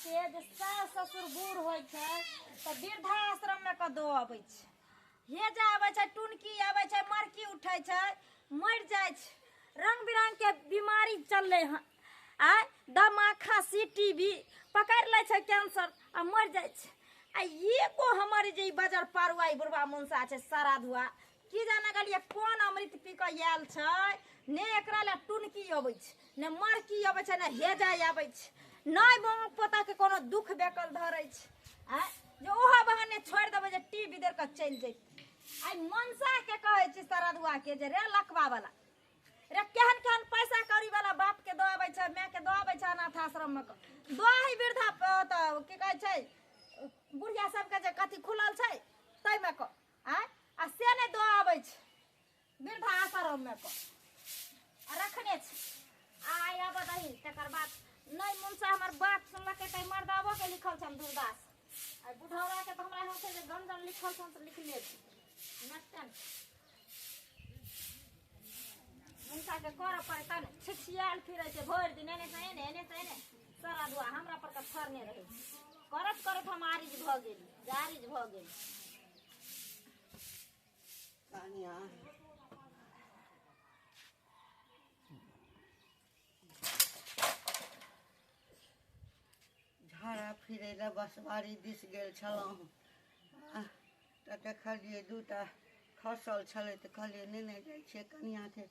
के जे सास ससुर बूढ़ होइ छै तऽ वृद्धाश्रम मे कऽ दऽ अबै छै। हेजा आबै छै, टुनकी आबै छै, मरकी उठै छै, मरि जाइ छै। रंग बिरंग के बीमारी चललै हँ। आय दमा, खाँसी, टीबी पकड़ि लै छै, कैंसर आ मरि जाइ छै। आ एगो हमर जे ई बजर पारुआ ई बुढ़बा मुनसा छै सारा धुआ, की जाने गेलियै कोन अमृत पी कऽ आयल छै। ने एकरा लए टुनकी अबै छै, ने मरकी अबै छै, ने हेजा आबै छै, नहि बहु पोताके कोनो दुख बेकल धरै छै। आँय जे ओहो बहाने छोड़ि देबै जे टी बिदर कऽ चलि जैतै। आइ मनसाके कहै छी सरदुआके जे रे लकवा वाला रे, केहन केहन पैसा कौड़ी वाला बाप के दऽ अबै छै, माय के दऽ अबै छै अनाथ आश्रम मे, दऽ ही वृद्धा तऽ की कहै छै बुढ़िया सबके जे कथी खुलल छै ताहिमे कऽ। आँय आ से नहि दऽ अबै छै वृद्धा आश्रम मे कऽ आ रखने छै। आइ आबऽ दही तकर बाद। नहि मुनसा हमर बात सुनलकै तऽ मर्दाबो के लिखल छनि दुर्दास। आ बुढ़ौरा के तऽ हमरा होइ छै जे गंजन लिखल छनि तऽ लिखले छै। नटन मुनसा के करऽ पड़े तब ने। छिछियाल फिरै छै भरि दिन एने से एने, एने से एने, सारा दुआ हमरा पर के फरने रहै छै। करत करत हम आरिज भऽ गेली, जारिज भऽ गेली। कनिया झाड़ा फिरै लए बसबारी दिस गेल छलहुँ तऽ देखलियै दूटा खसल छलै तऽ कहलियै नेने जाइ छियै कनिआँके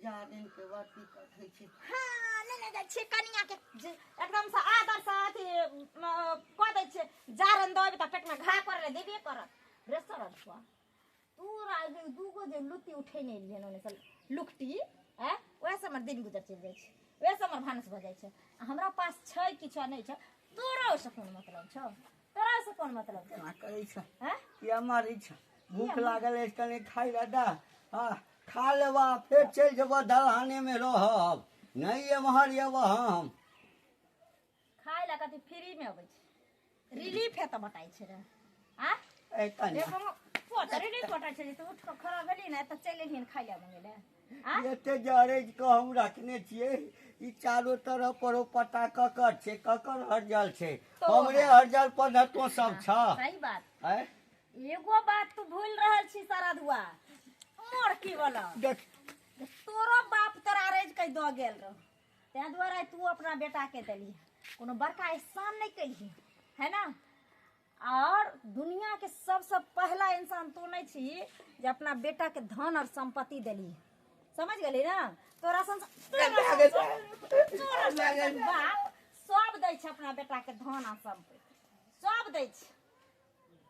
जारनिके बत्ती कटै छै। हँ, नेने जाइ छियै कनिआँके, जे एकदमसँ आदरसँ अथी कऽ दै छियै जारनि दऽ अयबै तऽ पेटमे घा करै लए देबे करत। रे सरसुआ, तोरा जे दूगो जे लुत्ती उठेने एलियै ओन्नेसँ लुकटी, आँय वएहसँ हमर दिन गुजर चलि जाइ छै, वएहसँ हमर भानस भऽ जाइ छै। आ हमरा पास छै किछु आ नहि छै, तोरा ओहिसँ कोन मतलब छौ? तोरा ओहिसँ कोन मतलब छौ? केना करै छ? आँय? किया मारै छ? भूख लागल अछि, कनि खाइ लए दे। हँ, खा लेबा फेर चलि जेबऽ, दलानेमे रहब नहि, एम्हर एबऽ हम। खाय लए कथी फ्रीमे अबै छै? रिलीफ है तऽ बटाइ छै रे। आ ए कनिया, एगो रिलीफ बटाइ छै। तऽ उठि कऽ खड़ा भेली ने तऽ चलि एलियन खाय लए मंगै लए। आ एते जरेज के हम रखने छियै, ई चारो तरफ परोपट्टा ककर छै? ककर हरजल छै? तो हमरे हरजल पर ने तो सब छ। सही बात। आँय? एगो बात तू भूल रहल छी सारा धुआ मोरकी वाला। देख, तोरो बाप तोरा रेज के दऽ गेल रहो, ताहि दुआरे तू अपना बेटा के देली, कोनो बड़का एहसान नहीं कैली है ना। और दुनिया के सबसे पहला इंसान तू नहीं छी जे अपना बेटा के धन और संपत्ति देली, समझ गेली ना? तोरा सन तोरा सन बाप सब दै छै अपना बेटा के धन आ संपत्ति, सब दै छै,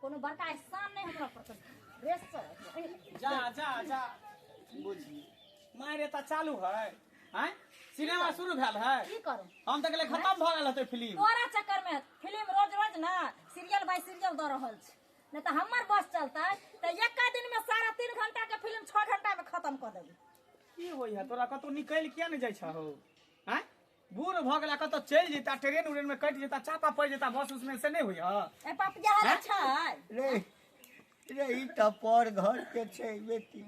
कोनो बड़का एहसान नहीं हमरा पर। रेस चल। जा जा जा, बुझी मारे तऽ चालू है। आँय, सिनेमा शुरू भेल है। की करू? हम तऽ कहले खत्म भऽ गेल होतै फिल्म। तोरा चक्कर में फिल्म रोज रोज ना सीरियल बाय सीरियल दऽ रहल छै, नहीं तऽ हमर बस चलतै तऽ एक दिन में 3.5 घंटा के फिल्म 6 घंटा में खत्म कऽ देबै। की होइ है तोरा? कतौ निकलि किया नहि जाइ छहो? आँय, बूढ़ भऽ गेला, कतौ चलि जेता, ट्रेन उरेन में कटि जेता, चापा पड़ि जेता बस उसमे, से नहि होइ है? ए पपिया हला छै। रे रे, ई तऽ पर घर के छै बेटी,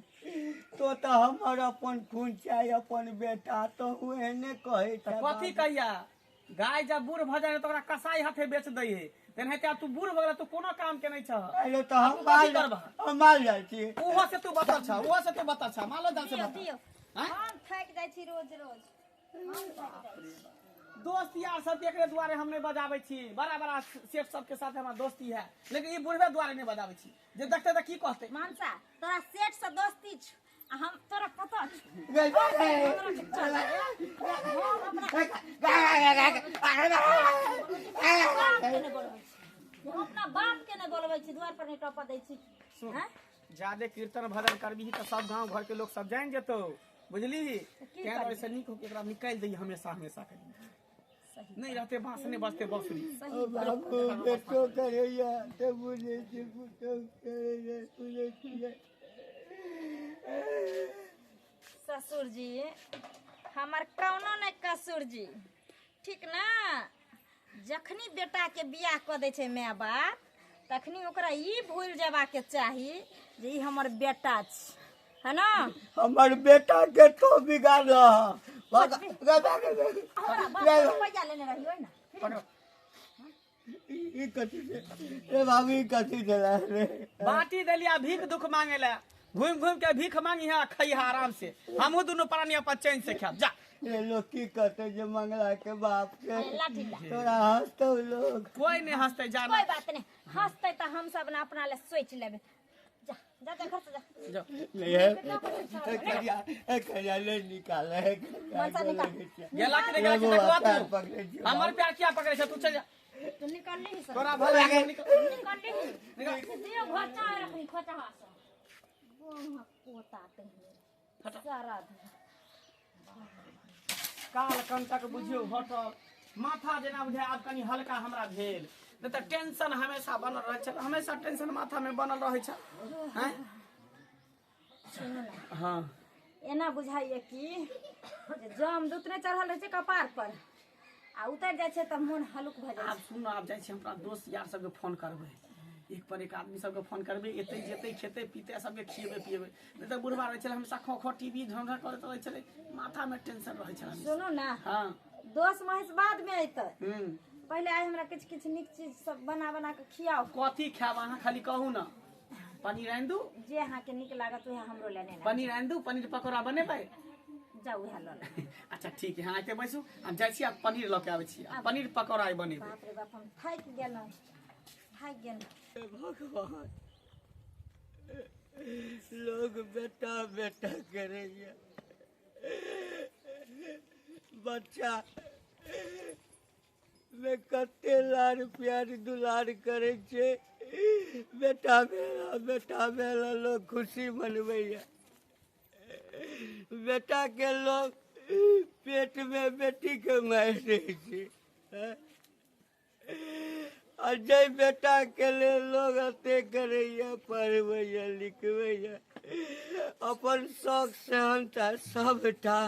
तो तऽ हमर अपन खून चाही, अपन बेटा, तो एहने कहै तऽ छै। कथी कहिया, गाय जब बूढ़ भऽ जाइ है तऽ ओकरा कसाई हाथे बेच दै है, तेनाहिते आब तू बूढ़ भऽ गेला, तू कोनो काम के नहि छह। अरे तऽ हम तू कथी माल करबह? हम माल जाइ छी। ओहो से तू बतल छ, ओहो से तू बतल छ, मालो जाल से दियौ बतल। दियौ। आँय? हम थाकि जाइ छी रोज रोज, हम थाकि जाइ छी। दोस्त यार सबके एकरे दुआरे हम नहि बजाबै छी। बड़ा बड़ा सेठ सबके साथ हमरा दोस्ती है, लेकिन ई बुढ़बे दुआरे नहि बजाबै छी जे देखते तऽ की कहते। मानसा, तोरा सेठ से दोस्ती छौ आ हम तोरा पता छौ। गे, गे, गे। हमरा के चल, हम अपना बाप के नहि बोलबै छी, हम अपना बाप के नहि बोलबै छी, दुआर पर नहि टपऽ दै छी। सुन, आँय? जादे कीर्तन भजन करबही तऽ सब गांव घर के लोग सब जानि जेतौ, बुझली? की तें दुआरे करबै? से नीक हो के एकरा निकालि दै हमेशा हमेशा के लिए। सही। नहि रहते बांस नहि बजते बांसुरी। सही बात। बाबू बेटो करैया तऽ बुझै छी, पुतहु करैया बुझै छियै। ससुर जी, हमर कौनो नहि कसूर जी, ठीक ना? जखनी बेटाके बियाह कऽ दै छै माय बाप, तखनी ओकरा ई भूलि जेबाके चाही जे ई हमर बेटा छै, है ना? हमर बेटा के तो बिगाड़ हमरा बाप रुपैआ लेने रहियो ने। पकड़। ई कथी छै रे बाबू, ई कथी छलै रे? बाटी देलिया भीख दुख मांगे ला, घूम घूम के भीख मांगी है, खइहा आराम से। हमहू दुनू प्राणी अपन चैन से खाब जा। रे लोग की कहते जे मंगला के बाप के लाठी ला। तोरा हंसतौ लोग। कोई नहीं हंसते जाना। कोई बात नहीं, हंसते तो हम सब ना अपना ले सोच लेबे। जा जा जा, घर से जा। जाओ। नहीं है करिया, ए करिया ले निकाल है। मनसा निकाल। गेला कि नहीं गेला कि देखबा तू हमर प्यार किया पकड़े छ, तू चल जा। तू निकल ली सर। तोरा भला के निकल। निकल ली। दियो घोचा रखनी खोचा से गोमा कोता ते सारा दिन। काल कंटक बुझियो हटल माथा जेना बुझाय आब कनी हल्का हमरा भेल, नहीं तऽ टेंशन हमेशा बनल रहै छै, हमेशा टेंशन माथा में बनल रहै छै। हैं? सुनू ना। हाँ। एना बुझाइए कि जे जम दूत नहि चढ़ल रहै छै कपार पर आ उतरि जाइ छै तऽ मोन हल्लुक भऽ जाइ आब सुन, आब जाइ छी हमरा दोस्त यार सबके फोन करबै, एक पर एक आदमी सबके फोन करबै, एतै जेतै खेतै पीतै सबके खिएबै पिएबै। नहीं तऽ बुढ़बा रहै छलै हमेशा खो खो टीवी झमझम करैत रहै छलै, माथा में टेंशन रहै छलै। छै। सुनू ना। हाँ। दोस्त महेश बाद में अयतै। हम्म। पहिले आइ हमरा किछु किछु नीक चीज सब बना बना कऽ खियाउ। कथी खायब अहाँ खाली कहू ना। पनीर आनि दू? जे अहाँके नीक लागत उएह हमरो लेने आयब। पनीर आनि दू? पनीर पकौड़ा बनेबै? जाउ उएह लऽ लेब। अच्छा ठीक है, अहाँ एते बैसू, हम जाइ छी आ पनीर लऽ के आबै छी आ पनीर पकौड़ा आइ बनेबै। बाप रे बाप, हम थाकि गेलहुँ, थाकि गेलहुँ। भगवान, लोग बेटा बेटा करैया, बच्चा में कते लाड़ प्यार दुलार करै छै। बेटा भेला, बेटा भेला, लोग खुशी मनबैया। बेटा के लोग पेट में बेटी के मारि दै छै। हैं? आ जाहि बेटा के लेल लोग एते करैया, पढ़बैया लिखबैया, अपन शौक सेहनता सबटा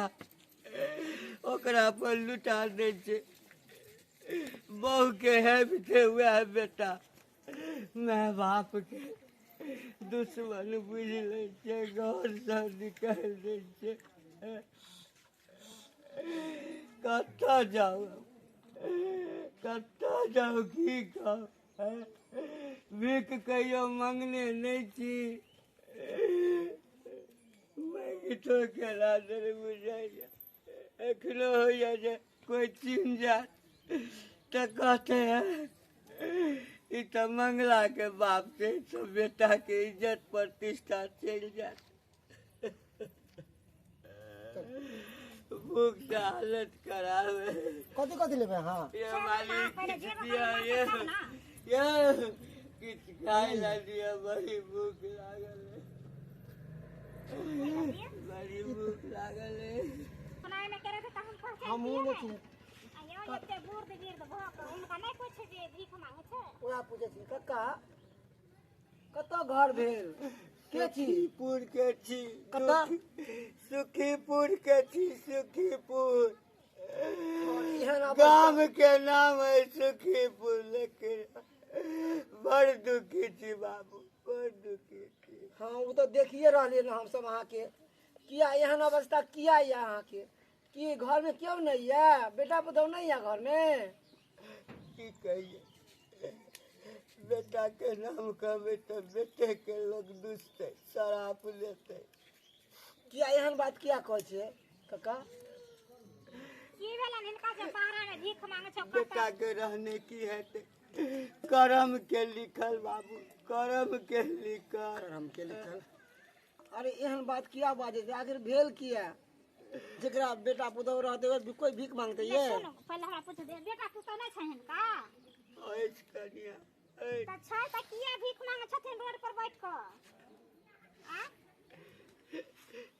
ओकरा पर लुटा दै छै। बहू के हेबते वएह बेटा माय बाप के दुश्मन बुझि लै छै, घरसँ निकालि दै छै। कतऽ जाउ, कतऽ जाउ, की कहू? भीख कहियो मंगने नहि छी, मांगितो केला देर बुझाइया। एखनो होइया जे कोइ चिन्ह जायत तऽ कहते है ई तऽ मंगला के बाप छै, तऽ बेटा के इज्जत प्रतिष्ठा चलि जायत। भूख से हालत खराब है। कथी कथी लेबै अहाँ? ये मालिक, किछु दिअ, ये किछु खाय ला दिअ, बड़ी भूख लागल है, बड़ी भूख लागल है। हमहूँ नहि छी। ओएह पूछै छी कक्का, कतऽ घर भेल, के छी? सुखीपुर के छी। कतऽ? सुखीपुर के छी, सुखीपुर। एहन अवस्था- गाम के नाम है सुखीपुर, लेकिन बड़ दुखी छी बाबू, बड़ दुखी छी। हाँ, ओ तऽ देखिए रहलियै ने हमसब अहाँके। किया एहन अवस्था किया यऽ अहाँके? की घरमे केओ नहि यऽ? बेटा पुतहु नहि यऽ घरमे? की कहिए, बेटा के नाम कहबै तऽ बेटे के लोग दुसतै, शराप देतै। किया एहन बात किया कहै छियै कक्का? बेटा के रहने की हेतै? करम के लिखल बाबू, करम के लिखल। करम के लिखल। अरे एहन बात किया बाजै छै? आखिर भेल किया? जेकरा बेटा पुतहु रहतै ओकर कोई भीख मांगतै ये? सुनू, पहिले हमरा पूछ दे, बेटा पुतहु नहि छै हिनका? अछि कनिया, अछि। तऽ छै तऽ किया भीख मांगै छथिन रोड पर बैठ कऽ? आ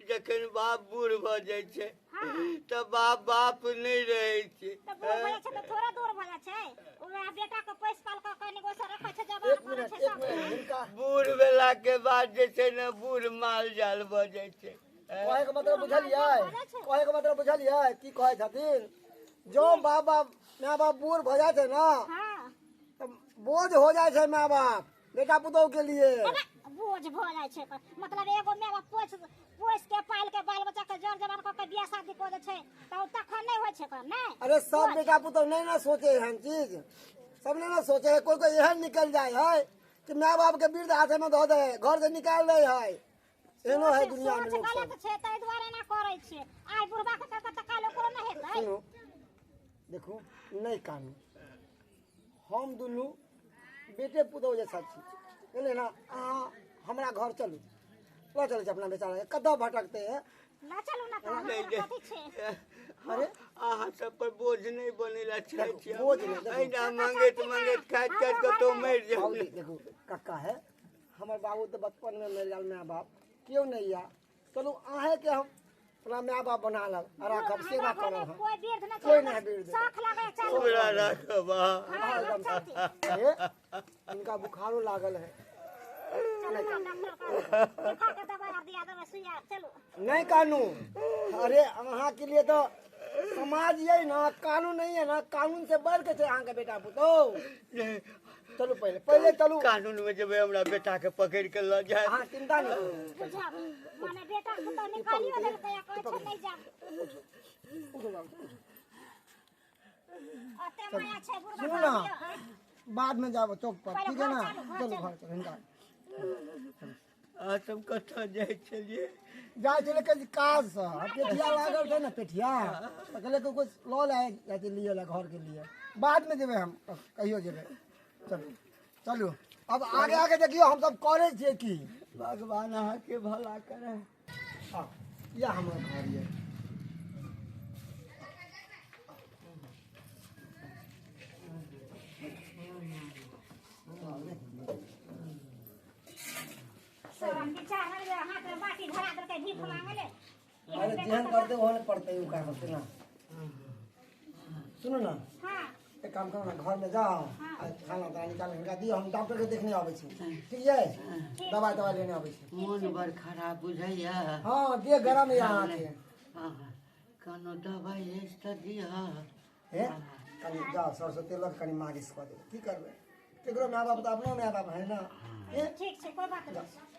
जखन बाप बूढ़ भऽ जाइ छै हाँ। तऽ बाप बाप नहि रहै छै। तऽ बूढ़ भऽ जाइ छै तऽ थोड़े दूर भऽ जाइ छै? उएह बेटा के पोसि पाल कऽ कनि गोसँ रखै छै, जवान एक करै मिनट, छै एक सब। मिनट, हिनका बूढ़ भेला के बाद जे छै ने, बूढ़ माल जाल भऽ जाइ छै। कहैके मतलब बुझलियै? कहैके मतलब बुझलियै की कहै छथिन? जँ बाप बाप माय बाप बूढ़ भऽ जाइ छै ने, हाँ। तऽ बोझ हो जाइ छै माय बाप बेटा पुतहु के लिए। बोझ भऽ जाइ छै, मतलब एगो माय बाप पोसि पोसि के पाल के बाल बच्चा के जर जवान कऽ के बियाह शादी कऽ दै छै तऽ ओ तखन नहि होइ छै कर नहि? अरे सब बेटा पुतहु नहि ने सोचे एहन चीज, सब ने ना सोचे है, कोई कोई एहन निकल जाए है कि माय बाप के वृद्ध आश्रम में धऽ दे है, घर से निकाल दे है। एहनो है दुनिया में सोच लोग गलत सब। छै, ताहि दुआरे एना करै छियै। आइ बुढ़बा के करतै तऽ काल्हि ओकरो नहि हेतै। सुनू, देखू, नहि कानू, हम दुनू बेटे पुतहु जैसा छी, बुझलियै ने? अहाँ हमरा घर चलू, लऽ चलै छी अपना बेचारा के, कतऽ भटकते है। लऽ चलू ने तऽ नहि अहाँ कथी छै? अरे अहाँ सब पर बोझ नहि बनेला चाहै देखू, छी। बोझ नहि, देखू। एहिना मंगैत मंगैत खाइत खाइत कतहु मरि जायब। बाबूजी देखू, कक्का है हमर, बाबू तऽ बचपन में मरि गेल, माय बाप केओ नहीं या। चलू, अहें के हम अपना माय बाप बना लब आ राखब, सेवा हमरा घरमे करब हम। कोइ वृद्ध नहि छै, कोइ नहि वृद्ध। शौख लागै, चलू। हमरा राखब अहाँ। हँ, हम चलती। अरे, इनका बुखारो लागल है। चलू ने डॉक्टर के देखा के दबाइ आर दिया देबै, सुइया आर, चलू। नहीं कानू, अरे अहाँ के लिए तो समाज ये ना, कानून नहीं है ना, कानून से बढ़ के छै अहाँ के बेटा पुतोह। नहि, चलू, पहले पहले चलू। कानून में जेबै, हमरा बेटा के पकड़ के लऽ जायत। अहाँ चिंता नहीं करू। बुझब माने बेटा पुतोह निकालियो देलकै आ कहै छै नहि जाब। उठो बाबू, उठो। ओते माया छै बुढ़बा सुनू ना। के। बाद में जाबो चौक पर। पहिले ठीक है ना? घर चलू, घर चलू। चलू। घर चलू हिनका। अहाँ सब कतऽ जाइ छलियै? जाइ छलै कहीं काज से, पेठिया लागल छै ने, पेठिया तऽ कहलियै कि कुछ लऽ ले जाइ छै लिए लए घर के लिए। बाद में जेबै हम, कहियो जेबै। चलू चलू, अब आगे आगे देखियौ हम सब करै छियै की। भगवान अहाँके भला करे। आ, इएह हमर घर यऽ। सब विचार जे हाथ में बाटी धरा देलकै, भीख मांगले। अरे जेहन करतै ओहन पड़तै ओकरा सबके ना। सुनू ना। हँ। एक काम करू ना, घर में जाओ आ खाना ताना निकाल हिनका दियौ, हम डॉक्टर के देखने आबै छी। ठीक छै? दवाई तवाई लेने आबै छी। मोन बड़ खराब बुझैया। हँ, देह गरम यऽ अहाँके। हँ, कोनो दबाइ अछि तऽ दिअ। हे, कनि जाओ, सरसों तेल लऽ के कनि मालिश कऽ देबै। की करबै, केकरो माय बाप तऽ अपनो माय बाप है ना, हे? ठीक छै, कोइ बात नहि।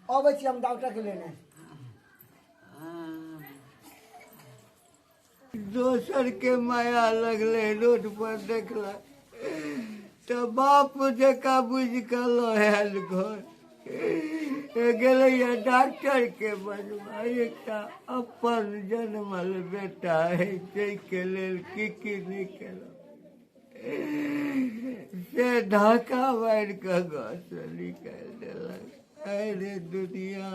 अबै छी हम डॉक्टर के लेने। हँ। दोसर के माया लगलै, रोड पर देखलक तऽ बाप जकाँ बुझि कऽ लऽ आयल घर। गेलैया डॉक्टर के बनवा, एकटा अपन जनमल बेटा है, ताहिके लेल की की नहि केलक, से धक्का मारि कऽ घरसँ निकालि देलक। अरे दुनिया!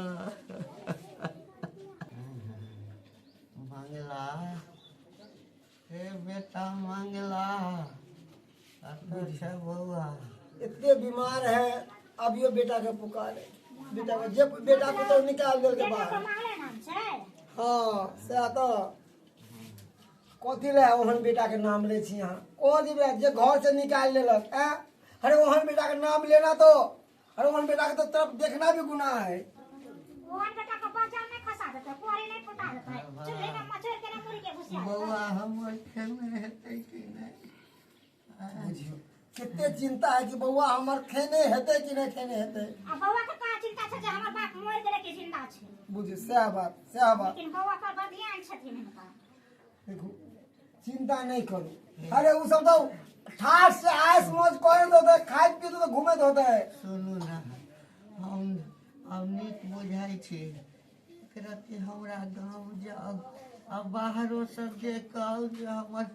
मंगला, हे बेटा मंगला, कतऽ छै बौआ? एते बीमार है, अभियो बेटा के पुकारे, बेटा के जे बेटा पुतहु निकाल देलकै बेटा बाहर। के मांगले नाम छै। हँ, सएह तऽ। कथी लए ओहन बेटा के नाम लै छी अहाँ? कथी लए जे घर से निकालि लेलक? ऐं, अरे ओहन बेटा के नाम लेना तो, अरे ओहन बेटा के तो तरफ देखना भी गुनाह है। ओहन बेटा के बच्चा नहि खसा देतै, कोरी नहि फुटा देतै, चूल्हे में मचोड़ के ने मुड़ी के घुसिया देतै। बौआ हमर खेने हेतै कि नहि? बुझियौ कते चिंता है कि बौआ हमर खेने हेतै कि नहि खेने हेतै। आ बौआ के कहाँ चिंता छै जे हमर बाप मरि गेलै कि जिंदा छै? बुझियौ, सएह बात, सएह बात। लेकिन बौआ पर बड़ ध्यान छथिन हिनका। देखू, चिंता नहीं करू। अरे उ सब तो ठाठ से ऐश मौज करैत होते, खाइत पीत होते, घूमैत होते। सुनू ने, हम आब नीक बुझाइ छी। एक रत्ती हमरा गाम जाउ आ बाहरो सब जे कहू जे हमर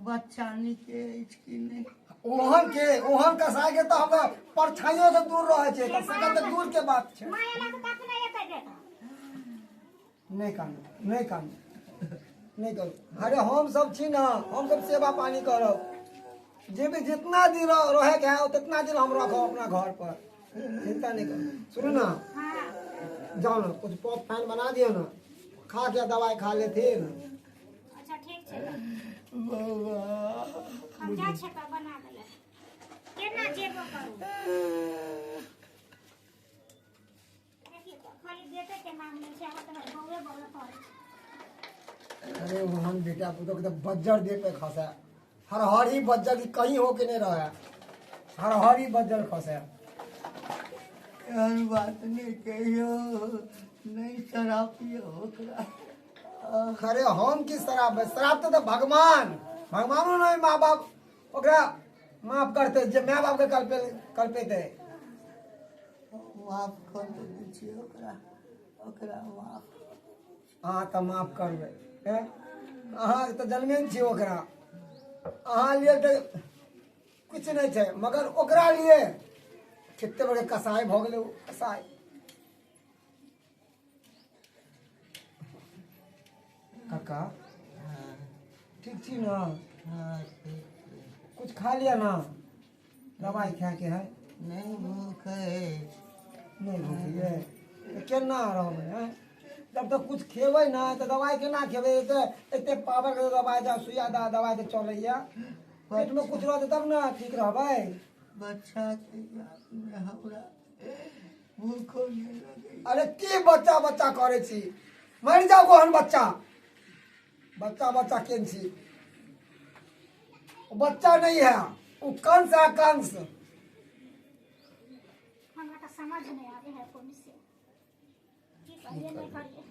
बच्चा नीके अछि कि नहि। ओहन के, ओहन कसाई के तो हमरा परछाइयों से दूर रहे छै, कम से कम तऽ दूर के बात छै। माया लागत तऽ अपने एतै बेटा। नहीं कानू, नहीं कानू, नहीं करू। अरे हम सब छी ना, हम सब सेवा पानी करब। जे भी जितना दिन रहे के है उतना दिन हम रखब अपना घर पर, चिंता नहीं करू। सुनू ना। हाँ। जाओ ना, कुछ पॉप फैन बना दियो ना, खा के दवाई खा लेथिन। अच्छा, ठीक छै। बौआ। हम जाइ छियै तऽ बना देलै। केना जेबो करू? देखियौ तऽ, खाली बेटे के नाम लै छै, अहाँ तऽ बौए बौए करै छै। अरे ओहन बेटा पुतोह के तो बज्जर देह पे खसे, हर हर ही बज्जर की कहीं हो के नहीं रहे, हर हर ही बज्जर खसे। एहन बात नहि कहियौ, नहि शरापियौ ओकरा। अरे हम की शराब है? शराब तो भगवान, भगवानो नहीं, माँ बाप ओकरा माफ करतै जे माय बाप के कल्पे कल्पेतै। माफ कऽ देने छियै ओकरा, ओकरा माफ। अहाँ तऽ माफ करबै, हैं? अहाँ तऽ जनमे ने छियै ओकरा, अहाँ लिए तऽ किछु नहि छै, मगर ओकरा लिए कते बड़े कसाई भऽ गेलै ओ कसाई। काका ठीक छी ना? हाँ, ठीक छै। कुछ खा लिया ना? दवाई खाके है? नहि भूख अछि। नहि भूख ये तऽ केना रहबै? हैं, जब तक कुछ खेबै ना तऽ दवाई केना खेबै? एते एते पावर के दवाई दा सुइया दा दवाई तऽ चलैया, पेटमे कुछ रहतै तब ने ठीक रहबै। बच्चाके यादमे हमरा भूखो नहि लगैया। अरे की बच्चा बच्चा करै छी, मरि जाउ ओहन बच्चा बच्चा बच्चा केन छी। ओ बच्चा नहीं है, ओ कंस है, कंस। हमरा तऽ समझ नहि आबै है कोनो से की करिए नहि करिए।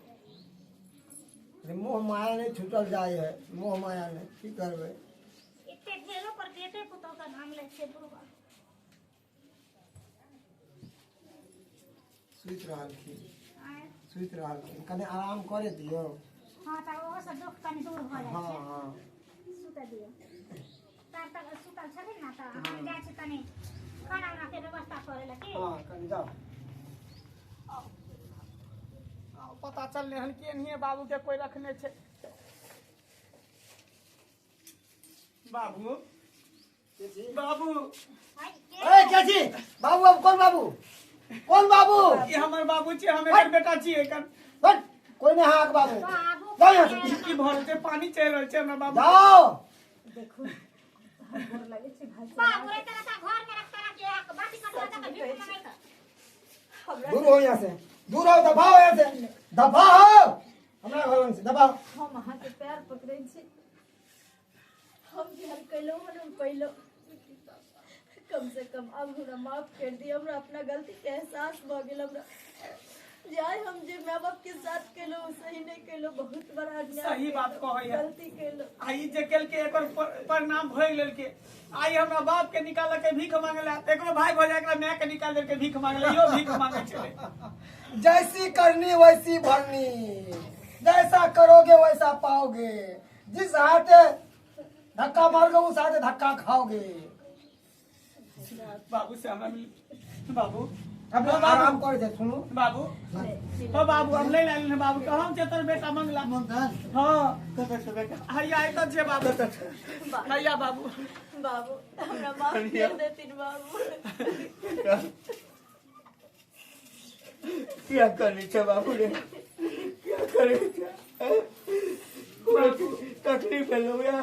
अरे मोह माया नहीं छूटल जाय है, मोह माया नहीं, की करबै? एते भेलो पर बेटे पुतोह के नाम लै छै बुढ़वा। सुति रहलखिन? आँय? सुति रहलखिन, कनि आराम करे दियौ। हँ, तऽ ओहो से दुख कनि दूर भऽ जाइ हँ छै। हँ, सुतऽ दियौ, तब तक सुतल छथिन ने तऽ हम जाइ छी कनि खाना उना के व्यवस्था करै लए की। हँ, कनि जाउ। आ पता चललै हन कि एनहिए बाबू के कोई रखने छै। बाबू, बाबू। ए के छी बाबू? अब कोन बाबू, कोन बाबू? ई हमर बाबू छी, हम एकर बेटा छी एकर। हट, कोई नहीं हाक बाबू। बाबू। जाओ यहाँ से। की भऽ रहल छै? पानी चलि रहल छै हमरा बाबू। जाओ। देखू, हम गोर लगै छी भाई साहब। बाबू रे, तेरा सा घर में रखता रख के बाटी कटवा के भीख मंगै त हमरा दूर हो यहाँ से, दूर हो, दफा हो यहाँ से, दफा हो हमरा घर से, दफा। हम अहाँके पैर पकड़ै छी, हम जेहन कयलहुँ हन हम कयलहुँ, कम से कम अब हमरा माफ कर दिअ। हमरा अपना गलती के एहसास भऽ गेल। हमरा जाय हम जे माय बाप के साथ केलहुँ सही नहि केलहुँ, बहुत बड़ा अन्याय सही बात केलहुँ, कहैया। गलती केलहुँ। आ ई जे केलकै एकर परिणाम भोगि लेलकै। आइ हमरा बाप के निकाललकै भीख मांगे ला, तऽ एकरो भाई भौजाइ एकरा माय के निकाल देलकै भीख मांगे ला, इहो भीख मांगे छलै। जैसी करनी वैसी भरनी, जैसा करोगे वैसा पाओगे, जिस हाथे धक्का मारोगे उस हाथे धक्का खाओगे। बाबू से हमरा मिल बाबू। अब बाबू। आराम कर दे, सुनू। बाबू, ओ बाबू, हम नहीं लाइल बाबू, कहम छै तोर बेटा मंगला। मंगल? हाँ। कतऽ छै बेटा? हैया एतऽ छै बाबू, हैया बाबू। बाबू, हमरा माफ कर देथिन बाबू। किया करै छै बाबू रे, किया करै छै? कोई तकलीफ भेलौ या?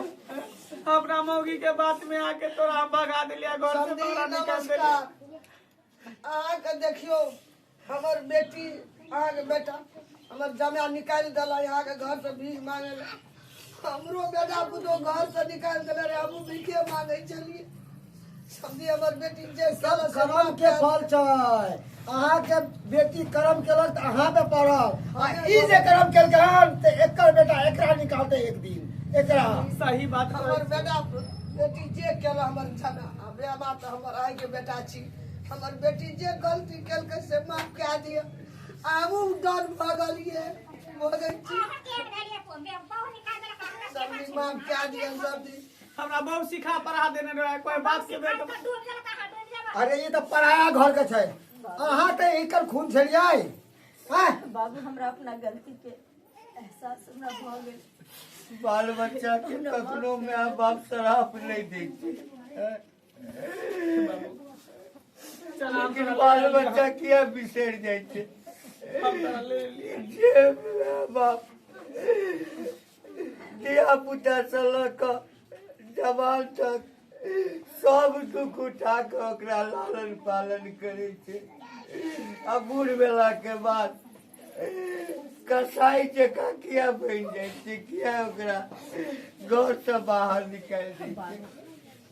अपना मौगी के बात में आके तोरा हम भगा देलिया घर से। समधी, तोरा निकाल देलिया। नमस्कार। अहाँके देखियौ, हमर बेटी, अहाँके बेटा हमर जमाय निकालि देलक अहाँके घरसँ भीख मांगे लए। हमरो बेटा पुतोह घरसँ निकालि देले रहे, हमहूँ भीखे मांगै छलियै। समझी, हमर बेटी जे सब कर्म के फल छै। अहाँके बेटी कर्म केलक तऽ अहाँ पे पड़ल, आ ई जे कर्म केलकै हन तऽ एकर बेटा एकरा निकालतै एक दिन एकरा। सही बात कहै हमर बेटा बेटी जे केलक, हमर जमाय हमरा तऽ हमर आइके बेटा छी, हमर बेटी जे गलती केलकै से माफ कए दिअ। हमहूँ डर भऽ गेलियै, भऽ गेल छी। अहाँ केहन भेलियै? बहु निकाल देलक हमरा। सब माफ कए दिअ सब दिन। हमरा बहुत सिखा पढ़ा देने रहे कोई बाप के बेटा। डूब गेल, अहाँ डूब जेबै। अरे ई तऽ पराया घर के छै, अहाँ तऽ एकर खून छलियै हैं? बाबू, हमरा अपना गलती के एहसास हमरा भऽ गेल। बाल बच्चा के कखनो माय बाप श्राप नहि दै छै, चल हम लेकिन तोरा बाल ले लेलियै। बच्चा किया बिसरि जाइ छै? हम तोरा ले लेलियै। जे माय बाप धिया पुता से लऽ कऽ जवान तक सब दुख उठा कऽ ओकरा लालन पालन करै छै, आ बूढ़ भेलाके बाद कसाई जकाँ किया बनि जाइ छै? किया ओकरा घरसँ बाहर निकालि दै छै?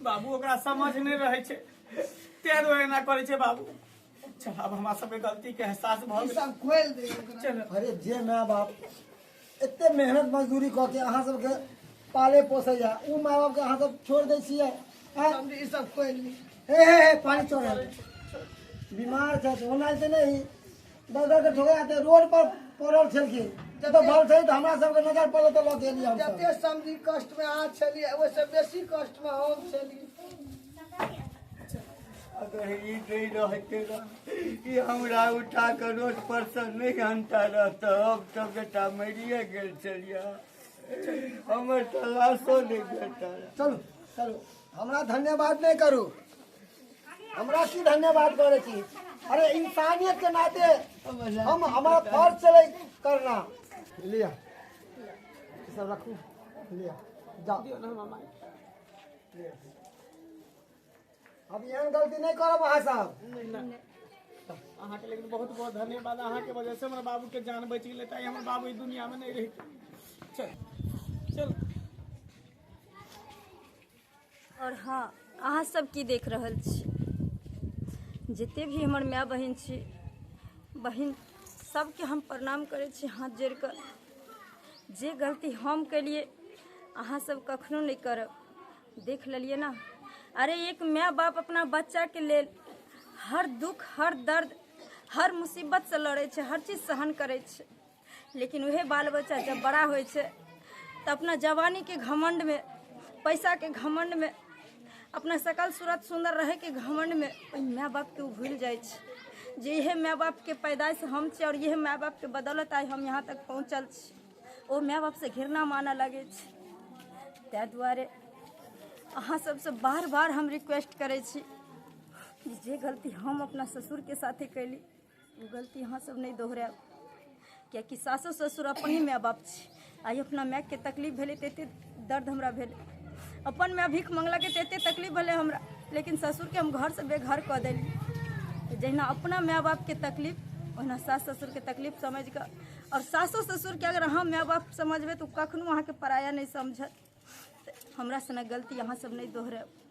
बाबू, ओकरा समझ नहि रहै छै, तें दुआरे एना करै छै बाबू। चल, आब हमरा सबके गलती के एहसास भऽ ई गेल। सब खोलि दियौ ओकरा। चल। अरे जे माय बाप एते मेहनत मजदूरी कऽ के अहाँ सबके पाले पोसैया, ओ माय बापके अहाँ सब छोड़ि दै छियै। हाँ? समझी ई सब खोलि ली। हे हे हे, पानी चढ़ रहल छै। बीमार छै होना छै नहीं, दर दर के ठोकरा ते रोड पर पड़ल छलखिन, जतऽ बल छै तऽ हमरा सबके नजर पड़ल तऽ लऽ गेलियै हम। जते समझी कष्टमे अहाँ छलियै, ओहिसँ बेसी कष्टमे हम छलियै। अगर ई नहि रहते रह, ई हमरा उठा कऽ रोड पर से नहि अनता रहता, हम तऽ बेटा मरिए गेल छलियै, हमर तऽ लाशो नहि भेटल। चलू चलू, हमरा धन्यवाद नहि करू। हमरा की धन्यवाद करै छी? अरे, इंसानियत के नाते हम हमारा फर्ज चले करना। लिया, ई सब रखू, लिया, जाओ। दियौ ने हमरा माय। लिअ। अब एहन गलती नहि करब अहाँ सब। नहि, अहाँके लेकिन बहुत बहुत धन्यवाद। अहाँके वजह से हमर बाबू के जान बचि गेलै, ताहि हमर बाबू ई दुनिया में नहीं रहिते। चल चल। और हाँ, अहाँ सब की देख रहल छी? जते भी हमर माय बहिन छी, बहिन सबके हम प्रणाम करै छी हाथ जोड़ि कऽ। जे गलती हम केलिए, अहाँ सब कखनो नहि करब। देख लेलिए ना? अरे, एक माय बाप अपना बच्चाके लेल हर दुख, हर दर्द, हर मुसीबतसँ लड़ै छै, हर चीज सहन करै छै। लेकिन उहे बाल बच्चा जब बड़ा होइ छै तऽ अपना जवानीके घमंडमे, पैसाके घमंडमे, अपना शकल सूरत सुन्दर रहैके घमंडमे ओहि माय बापके ओ भूलि जाइ छै जे इहे माय बापके पैदाइश हम छी और इहे माय बापके बदौलत आइ हम यहाँ तक पहुँचल छी। ओ माय बापसँ घृणा मानऽ लगै छै। ताहि दुआरे अहाँ सबसँ बार बार हम रिक्वेस्ट करै छी कि जे गलती हम अपना ससुरके साथे कैली, ओ गलती अहाँ सब नहि दोहरायब, कियाकि सासो ससुर अपने माय बाप छी। आइ अपना मायके तकलीफ भेलै तऽ एते दर्द हमरा भेलै, अपन माय भीख मंगलकै तऽ एते तकलीफ भेलै हमरा, लेकिन ससुरके हम घरसँ बेघर कऽ देलियै। जहिना अपना माय बापके तकलीफ, ओहिना सास ससुरके तकलीफ समझि कऽ, आओर सासो ससुरके अगर अहाँ माय बाप समझबै तऽ ओ कखनो अहाँके पराया नहि समझत। हमरा सनक गलती अहाँ सब नहि दोहरायब।